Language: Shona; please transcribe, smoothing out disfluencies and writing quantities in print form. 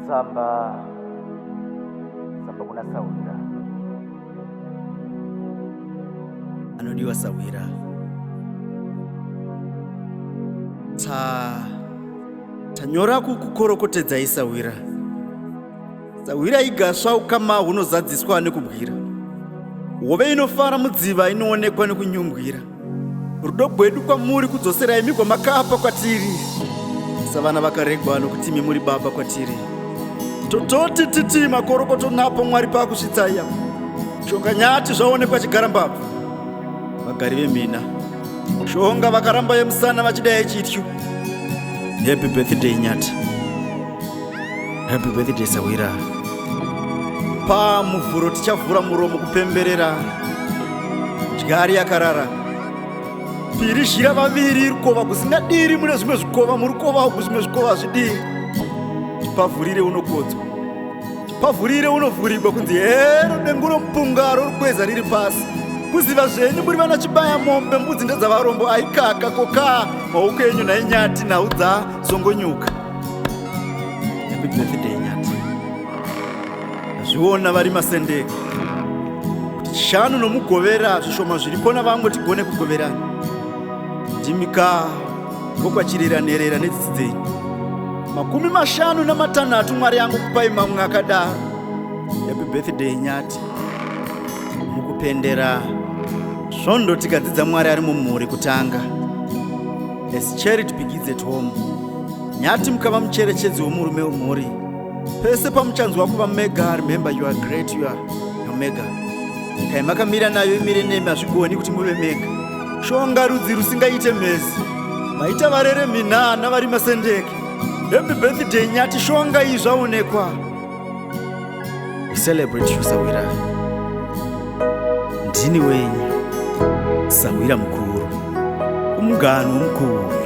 Tsamba tsamba kuna Sahwira. Anodiwa Sahwira. Ta tanyora kukukorokotedzai Sahwira. Sahwira igasva ukama hunozadziswa nekubwira. Hove inofara mudziva inoonekwa nekunyumbwira. Rudo gwedu kwamuri kudzoserai imi kwamakapa kwatiri. Savana vakaregwa nokuti imi muri baba kwatiri. Tototi titi makorokoto napo Mwari pakusvitsai apo. Shonga nyati zvaonekwa chigara mbabvu. Vagari vemhina. Shonga vakaramba yemusana vachida yechityu. Happy birthday Nyati. Happy birthday Sahwira. Pamuvhuro tichavhura muromo kupemberera dyari yakarara. Piri zhira vaviri rukova kusingadiri mune zvimwe zvikova murukova uku zvimwe zvikova hazvidiri. Chipavhurire unokodzwa. Chipavhurire unovhurigwa kunzi hero dengu romupunga rorukweza riri pasi. Kuziva zvenyu muri vana chibaya mombe mbudzi ndedzavarombo aikaka kokaa maoko enyu nhai nyati nhau dzazongonyuka. Happy birthday Nyati. Zviona vari masendeke. Kuti chishanu nomugovera zvishoma zviripo navamwe tigone kugoverana. Ndimi ka vokwachirera nherera nedzitsi dzenyu. 56 Mwari yangu kupai mamwe akadaro. Happy birthday Nyati. Mukupendera svondo tikadzidza Mwari ari mumhuri kutanga. As charity begins at home. Nyati mukava mucherechedzo wemurume wemhuri. Pese pamuchanzwa kuva mega, remember you are great, you are omega. Nyika yamakamira nayo imire nemi, hazvigoni kuti muve mega. Shonga rudzi rusingaite mhezi. Maita varere mhina navari masendeke. Happy birthday Nyati, shonga iyi zvaonekwa. We celebrate you Sahwira. Ndini wenyu Sahwira mukuru. Umngani omkhulu.